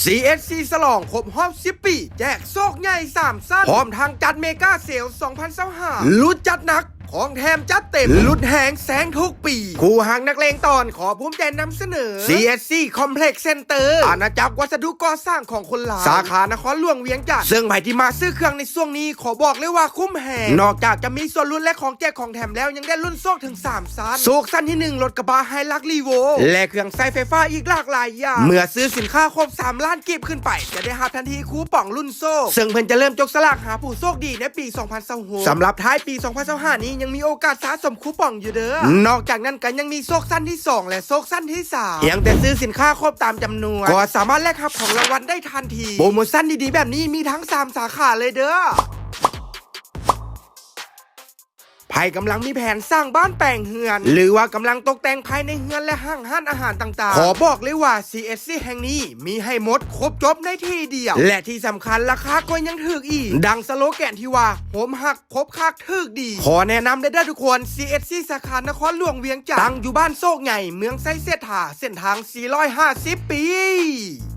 ຊີເອັສຊີ ສະຫຼອງຄົບຮອບສິບປີ ແຈກໂຊກໃຫຍ່ສາມຊັ້ນ ພ້ອມທັງຈັດເມກາເຊວສອງພັນຊາວຫ້າ ຫຼຸດຈັດໜັກ ຂອງແຖມຈັດເຕັມ ຫຼຸດແຮງແຊງທຸກປີ ຄູ່ຮັກນັກເລງຕອນ ຂໍພູມໃຈນຳສະເໜີ ຊີເອັສຊີ Complex Center ອານາຈັກວັດສະດຸກໍ່ສ້າງຂອງຄົນລາວ ສາຂານະຄອນຫຼວງວຽງຈັນ ເຊິ່ງໃຜທີ່ມາຊື້ເຄື່ອງໃນຊ່ວງນີ້ ຂໍບອກເລີຍວ່າຄຸ້ມແຮງ ນອກຈາກຈະມີສ່ວນຫຼຸດ ແລະ ຂອງແຈກຂອງແຖມແລ້ວ ຍັງໄດ້ລຸ້ນໂຊກເຖິງສາມຊັ້ນ ໂຊກຊັ້ນທີໜຶ່ງ ລົດກະບະ Hilux Revo ແລະ ເຄື່ອງໃຊ້ໄຟຟ້າອີກຫຼາກຫຼາຍຢ່າງ. ເມື່ອຊື້ສິນຄ້າຄົບສາມລ້ານກີບຂຶ້ນໄປ ຈະໄດ້ຮັບທັນທີຄູປອງລຸ້ນໂຊກ ເຊິ່ງເພິ່ນຈະເລີ່ມຈົກສະຫຼາກຫາຜູ້ໂຊກດີໃນປີສອງພັນຊາວຫົກ ສຳລັບທ້າຍປີສອງພັນຊາວຫ້ານີ້ ຍັງມີໂອກາດສະສົມຄູປອງຢູ່ເດີ. ນອກຈາກນັ້ນກໍຍັງມີໂຊກຊັ້ນທີສອງ ແລະ ໂຊກຊັ້ນທີສາມ ພຽງແຕ່ຊື້ສິນຄ້າຄົບຕາມຈຳນວນ ກໍສາມາດແລກຮັບຂອງລາງວັນໄດ້ທັນທີ. ໂປຣໂມຊັນດີໆແບບນີ້ມີທັງສາມສາຂາເລີຍເດີ. ໃຜກຳລັງມີແຜນສ້າງບ້ານແປງເຮືອນ ຫຼືວ່າກຳລັງຕົກແຕ່ງພາຍໃນເຮືອນ ແລະ ຫ້າງຮ້ານອາຫານຕ່າງໆ ຂໍບອກເລີຍວ່າ ຊີເອັສຊີ ແຫ່ງນີ້ມີໃຫ້ໝົດຄົບຈົບໃນທີ່ດຽວ ແລະ ທີ່ສຳຄັນລາຄາກໍຍັງຖືກອີກ ດັ່ງສະໂລແກນທີ່ວ່າ ໂຮມຮັກ ຄົບຄັກ ຖືກດີ. ຂໍແນະນຳເດີທຸກຄົນ ຊີເອັສຊີ ສາຂານະຄອນຫຼວງວຽງຈັນ ຕັ້ງຢູ່ບ້ານໂຊກໃຫຍ່ ເມືອງໄຊເສດຖາ ເສັ້ນທາງສີ່ຮ້ອຍຫ້າສິບປີ.